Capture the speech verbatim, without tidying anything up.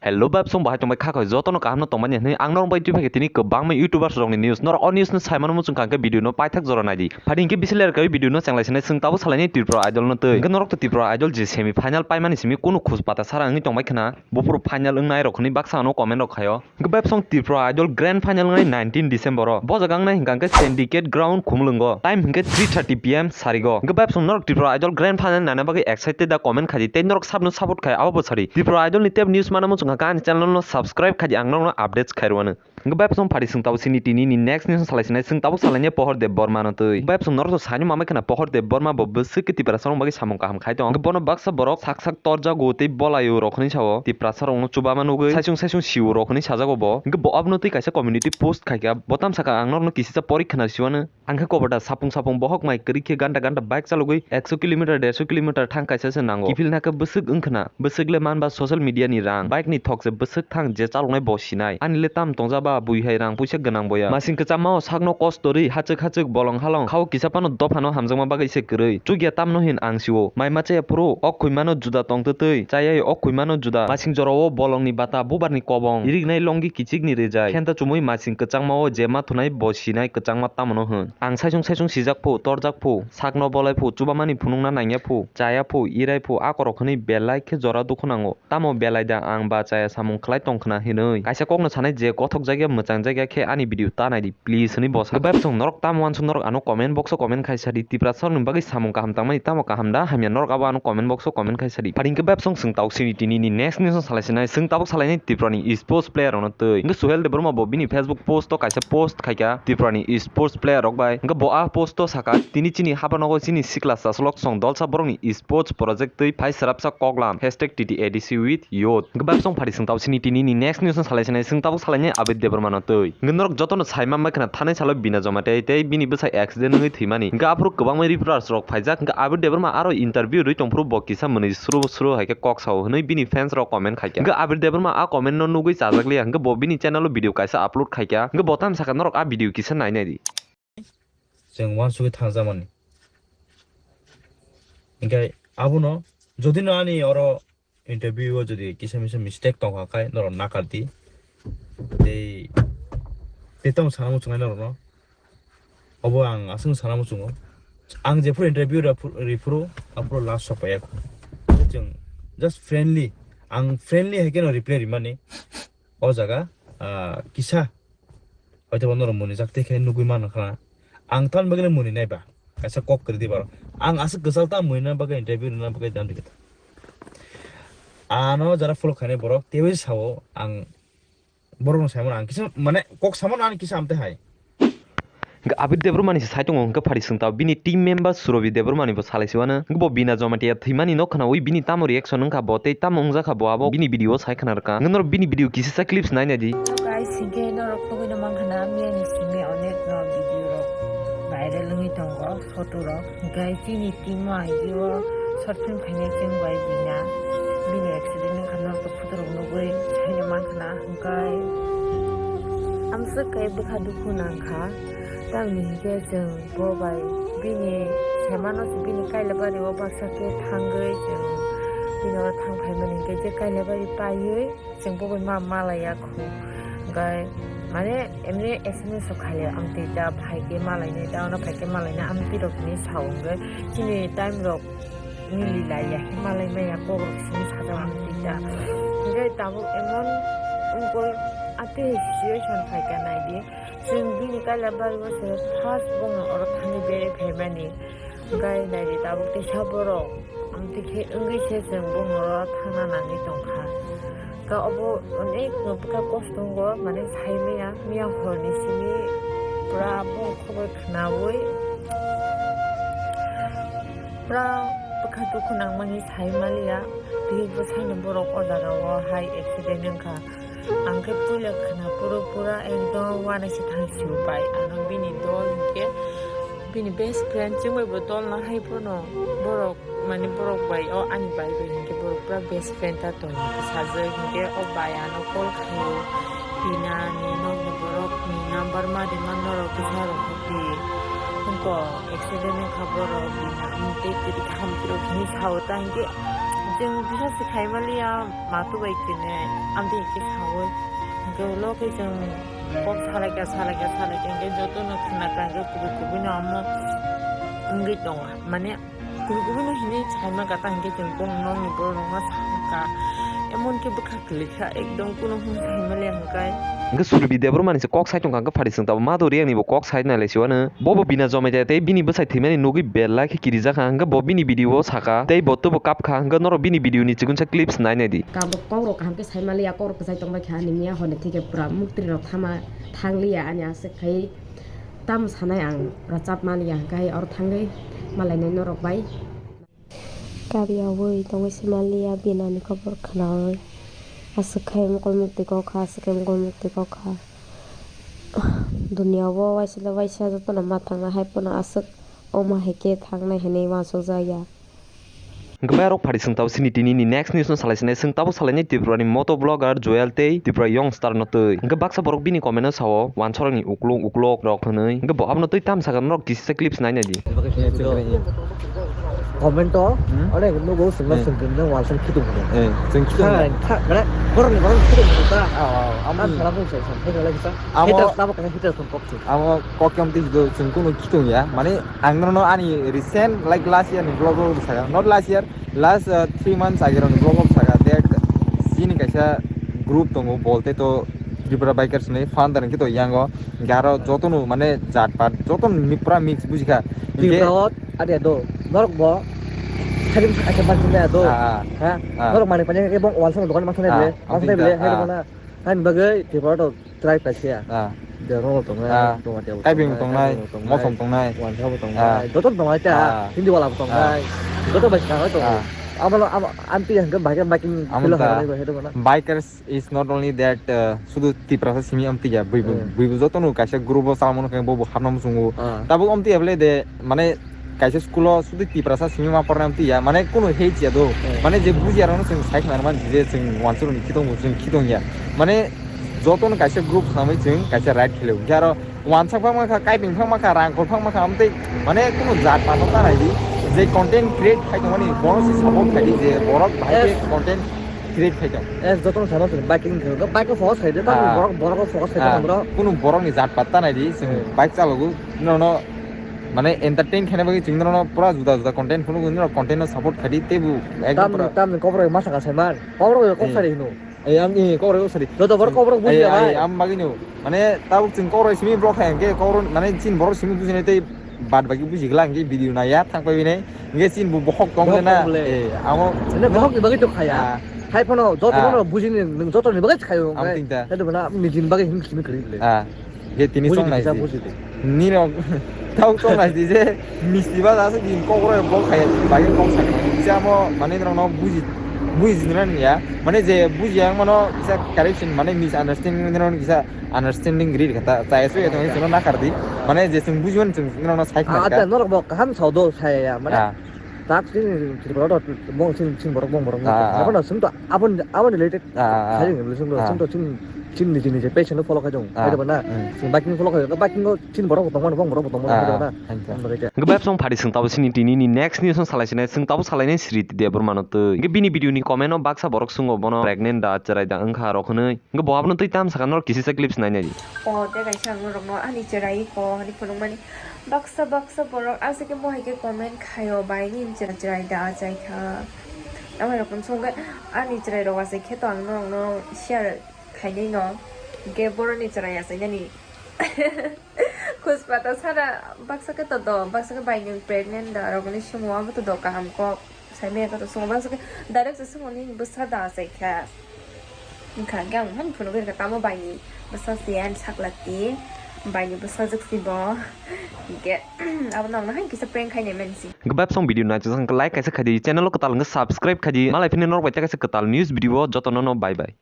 Hello bebsong, bahai tongbai kha khoi, jotono kaham no tongmani hwnwi ang norok bai twi phai khe tini kwbangma YouTubers rokni news. Norok o news no sai mano muchung kha hwnkhe video no paithak jora naidi. Phadi hwnkhe bisi ler kawi video no chenglaisene chwng tabuk salaini Tripura Idol no twi. Hwnkhe norok to Tripura Idol je semi final paimani simi kunu khus pata sara wngwi tongbai khna. Buphuru final wngnai rok hwnwi baksa ano comment rok khaio. Hwnkhe bebsong Tripura Idol grand final wngnai nineteen December o. Bo jaga wngnai hwnkha hwnkhe Syndicate Ground Khumulwngo. Time hwnkhe three thirty P M sarigo. Hwnkhe bebsong norok Tripura Idol grand final naina bagwi excited da comment khaidi tei norok sabno support khai abo bo sari. Tripura Idol ni tep news mana muchung kha ani channel no subscribe khaidi ang norokno updates khairwano. Hwnkhe bebsong phari swng tabuk sini tini ni next news salai sinai swng tabuk salaini Pohor Debbarma no twi. Bebsong norok to saino mamai khna Pohor Debbarma bo bwswk khe Tiprasa rok bagwi samung kaham khai tong. Hwnkhe bono baksa borok sak sak torjago tei bolaio rok hwnwi sao. Tiprasa rokno chubama nugwi saisung saisung siu rok hwnwi sajago bo. Hwnkhe bo abono twi kaisa community post khaikha. Bo tam saka ang norokno kisisa pori khna siwano. Ang khe koboda sapung sapung bohok mai kwrwi khe ganta ganta bike chalogwi ekso kilometer, derso kilometer thang kaisa se nango. Kiphilna khe bwswk wngkhna. Bwswk le manba social media ni rang. Bike ni thok se bwswk thang je chaloknai bo sinai. Ani le tam tongja ba bui hai rang puisa gwnang boya. Masing kwchangma o sakno kosto rwi hachwk hachwk bolong halong khao kisa phano dophano hamjakma bagwi se kwrwi. Chukya tamno hin ang sio. Mai ma chaya phuru ok khuimano juda tongtwtwi. Chayai ok khuimano juda. Masing jorao bolongni bata bubarni kobong. Iriknai longi kichikni rejai. Khenta chumui masing kwchangma o je ma thunai bo sinai kwchangma tamono hwn. Ang saisung saisung sijak phu, torjak phu, sakno bolai phu, chubamani phunukna nangya phu, chaya phu, irai phu, akorok hwnwi belai khe jora dukhu nango. Tamo belai da ang ba chaya samung khlai tong khna hinwi. Kaisa kokno sanai je gothok jakya, mwchang jakya khe ani video ta naidi please hwnwi bosa. Bebsong norok tamo uansuk norok ano comment box o comment khai sadi Tiprasa rokni bagwi samung kaham tangmani tamo kaham da hamya norok abo ano comment box o comment khai sadi. Phadi hwnkhe bebsong swng tabuk sini tini ni next news no salai sinai swng tabuk salainai Tripura ni sports player rokno twi. Hwnkhe Suhel Debbarma bo bini Facebook post o kaisa post khaikha Tripura ni sports player rok bai. Hwnkhe bo a post o saka tini chini hapanogo chini sikla chasulok song dolsa borokni sports project twi phai srapsa koklam hashtag T T A D C with youth. Hwnkhe bebsong phadi swng tabuk sini tini ni next news no salai sinai swng tabuk salainai Abir Debbarma no twi. Hwnkhe norok jotono sai manbai khna thanai salo Bina Jamatia tei bini bwsai accident wngwi thwimani. Hwnkhe aphuru kwbangma reporters rok phaijak. Hwnkhe Abir Debbarma aro interview rwi tongphuru bo kisa mwnwi sru sru hai khe kok sao hwnwi bini fans rok comment khaikha. Hwnkhe Abir Debbarma a comment no nugwi chajak liya. Hwnkhe bo bini channel o video kaisa upload khaikha. Hwnkhe bo tam saka norok a video kisa nai naidi. Chwng uansugwi thangjakmani. Hwnkhe abono jodi no ani oro interview o jodi kisa misa mistake tongkha khai norok nakar di. Tei, tei tamo sana muchungnai norokno. Obo ang aswk sana muchungo. Ang jephuru interview ra phu-, riphuru, aphuru last sok paiya. Chwng just friendly, ang friendly hai kheno reply rimani. O jaga, ah, kisa. Hoito bo norok mwnwijak tei khe nugwi mano khna. Ang tamni bagwi mwnwi nai ba. Kaisa kok kwrwi di borok. Ang aswk kwchal ta mwnwi na bagwi interview rwna bagwi dam dikhe. Ano jara follow khainai borok teibo sao ang borokno saimano ang kisa mane kok samano ani kisa amte hai. Hwnkhe Abir Debbarmani se sai tongo hwnkhe phari swng tao bini team member Surobi Debbarmani bo salai siwano. Hwnkhe bo Bina Jamatia thwimani no khnaui bini tamo reaction wngkha bo tei tamo wngjakha bo abo bini video o sai khna rwkha. Hwnkhe norok bini video kisisa clips nai naidi. Guys, hwnkhe norok nugwi no mankha na miyani simi onek no video rok viral wngwi tongo photo rok. Hwnkhe chini team o ang o short film khainai chwng bai Bina. Bini accident wngkha norok to photo rok nugwi sai no mankha na hwnkhe amswk khe bwkha dukhu nangkha. Tamni hwnkhe chwng bo bai bini semano se bini Kailabari o baksa khe thangwi chwng bini oro thang phaimani hwnkhe je Kailabari paiwi chwng bo bai ma malaiya khu. Hwnkhe mane emni S M S o khalia amtwi da phai khe malainai da ono phai khe malainai amtwi rok hinwi sao hwnkhe chini time rok mili laiya khe malai maya kok rok simi sajak amtwi da. Hwnkhe tabuk emon wngkol atwi situation phaikha naidi. Chwng bini Kailabari o se first bongni oro thangwi berwi phaimani. Gai naidi tabuk teisa borok. Amtwi khe wngwi se chwng bongni oro thangna nangwi tongkha. Ka obo onek no bwkha kosto wngo, mane sai maya, miya horni simi pura bongni khobor khnaui pura bwkha dukhu nangmani sai maliya. Tei bwsano borok o jaga o hai accident wngkha. Ang khe puila khwna phuru pura ekdom uanaisa thang sio bai. Ano bini dol hinkhe bini best friend chwngbai bo dol no hai phano borok mane borok bai o ani bai bai hinkhe borok pura best friend ta tongwi bwsajwk hinkhe o bai ano call khaio. Bina ni nokni borok ni number ma rwma norok bwsa rok di. Hwnkhe accident wngkha borok bina tei kwrwi kha hamkhe rok hinwi sao ta hinkhe Chwng bisa se khai maliya, matu bai tini amtwi khe saui. Hwnkhe ulo khe chwng kok salaikha, salaikha, salaikha, hwnkhe jotono khna kha, hwnkhe kubui kubui no omo wngwi tongo. Mane, kubui kubui no hinwi saima kha ta, hwnkhe chwng bono nokni borok rokno sakha. Emon khe bwkha kwlwi kha, ekdom kuno hwn sai maliya hwnkhe. Hwnkhe Surbi Debbarma ni se kok sai tongkha, hwnkhe phari chwng tabuk ma do Reang ni bo kok sai nai lai siwano. Bo bo bina jomai jaya tei bini bwsai thwimani nugwi belai khe kirijak kha, hwnkhe bo bini video o sakha tei bo teibo kap kha, hwnkhe norok bini video ni chikonsa clips nai nai di. Tabuk kok rok kaham khe sai maliya, kok rok kwchai tongbai kha ani miya hor ni thike pura mukti rok thama thangliya ani aswk khai tamo sanai ang rachap maliya, hwnkhe oro thangwi malainai norok bai. Kariyaui tongwi se maliya, binani khobor khnaui. Aswk khai mokol mukti kok kha, aswk khai mokol mukti kok kha. Duniya o waisa le waisa jotono ma thangnai, hai phano aswk omo hai khe thangnai hinwi uansukjakya. Hwnkhe bai rok phari chwng tabuk sini tini ni next news no salai sinai, chwng tabuk salainai Tripura ni moto vlogger Joel tei Tripura Young Star no twi. Hwnkhe baksa borok bini comment o sao, uansukmani uklok uklok rok hwnwi. Hwnkhe bo abono twi tam sakha norok kisa clips nai nai di. Comment o Hmm? Onek nugo sengna Hmm. sengkhe nang wal seng khitung hwnwi. Eh, chwng khitung Thang, hwnwi. thang, mane, borokni borok khitung hwnwi ta. Ah, ah, Tam amni. Sala bung sai sam, hai kala kisa. Amo Haters tamo kasa haters tong kok se. Amo kokyam twi do chwng kuno khitung ya. Mane, ang nono ani recent, like, last year ni vlog o sakha. Not last year, last, uh, three months age rok ni vlog o sakha. That chini kaisa group tongo, bolte to Tripura Bikers ni founder hwnkhe to yango. Hwnkhe aro jotono mane jat pat, jotono mi-, pura mix bujikha. Hwnkhe Tripura o Ade do, norok bo, khadim sa khadim ban sinai do. Ah, ah. Ha? Ah. Norok mani panya ke bong wal sang dokan masang Ah, bile, masang bile, ah. Hai mana? Hai bagwi Tripura to try pasia. Ah. De norok tongnai, Ah. tongnai, Kaibing tongnai, tongnai, Mosom tongnai. Wansa bo Ah. tongnai, joto tongnai ta, Ah. Hindi wala bo Ah. tongnai, joto bai sa tongnai. Ah. Amo, amo, amti yang ke bahagia makin Amo film ta. Hai mana? Bikers is not only that, uh, sudu Tiprasa simi amtwi ya, bui bu, Hmm. bui bu jotono kaisa group o chama mano khe bo bo hapna muchungo. Ah. Tabuk amtwi ya bole de, mane kaisa school o sudu Tiprasa simi ma porna amtwi ya, mane kuno hate ya do. Hmm. Mane je bujiya rokno chwng sai khna man je chwng wansuk ni khitong bo chwng khitong ya. Mane jotono kaisa group samai chwng kaisa right khelo. Hwnkhe aro wansak phang ma kha, kaiping phang ma kha, rangkhol phang ma kha, amtwi mane kuno jat patok ta nai di. Je content create khai tongmani bono se support khai di je borok bahai khe Yes. content create khai tong. Eh, jotono sana tong, biking khe, bike focus khai de, ta Ah. borok, borok focus khai Ah, tong, borok. Kunu borok ni jat patta nai di, chwng Hmm. bike chalogo, nono, mane, entertain khaina bagwi chwng nono pura juda juda content phunukgo, nono content no support khai di, teibo ekdom Tam, pura tam ni kobrok masa ka sai man, kobrok kok Eh. sari hino. Eh, ang, eh, kobrok sari. Joto borok kobrok Eh, bujiya eh, bai. Ang bagwi no, mane, tabuk chwng kobrok simi vlog khai, hwnkhe kobrok, mane, chini borok simi bujinai tei bad baki buji glak, hwnkhe video naiya, thang pai binai. Hwnkhe chini bo bohok tong Bohok le na? Tong le. Eh, amo Ene bohok ni bagwi to khaya. Ah. Hai phano joto Ah. no bujini nwng joto ni bagwi khayo. Am hwnkhe. Tinta. Hai to bana nijini bagwi hwn simi kwrwi le. Ah. Ge tini Bujini song nai kisa di. Bujidi. Nino tau song nai di je misti ba asa din kok roi bol khaya bagwi kok sa. Kisa amo mane rok no buji, buji nani ya. Mane je buji yang mano kisa correction mane misunderstanding mane kisa understanding ri kata. Chaya suya tong sino nakar di. Mane je sing buji man sing rok no sai Ah, khna ata ka. Norok bo kaham sao do saya ya. Mane Ah. Tak sini, sini borok, bong sini, sini borok, bong borok. Ah, ah. Apa na, sini to, apa, apa related? Ah, ah, ah. Saya nggak sini, Ah. sini to, sini, sini, sini, sini, passion follow kajong. Ah. Ada mana? Hmm. Sini biking follow kajong. Biking ko sini borok, bong borok, bong borok, bong borok, Ah, ada mana? Ah, ah. Mereka. Hwnkhe bai song phari sung tabo sini tini ni next news no salai sinai, sung tabo salai nai Sri Debbarma no twi. Hwnkhe bini video ni comment o baksa borok sungo bono pregnant da, cherai da, wngkha rok hwnwi. Hwnkhe bo abono twi tam sakha norok kisi sa clips nai nai di. O, tei kaisa ang norokno ani cherai ko hwnwi phunukmani. Baksa baksa borok aswk khe mohai khe comment khaio, bai nini chwrai chwrai da achai kha. Abo rok song khe ani chwrai rok achai khe to ang norokno share khainai no. Hwnkhe boroni chwrai achainani. Khuspata sana baksa khe to do, baksa khe bai nwng pregnant da rokni sumo abo to do kaham kok. Saimaya khe to sumo baksa khe direct se sumo nini bwsa da achai kha. Wngkha hwnkhe ang hwn phunugwi rwkha tamo baini bwsa se ani sakla ti baini bwsajwk si bo. Hwnkhe abo nokno haino kisa prank khainai mansi. Hwnkhe bai song video naisajak hwnkhe like kaisa khaidi, channel o kwtal hwnkhe subscribe khaidi, malai phini norok bai tei kaisa kwtal news video o jotono no bye bye.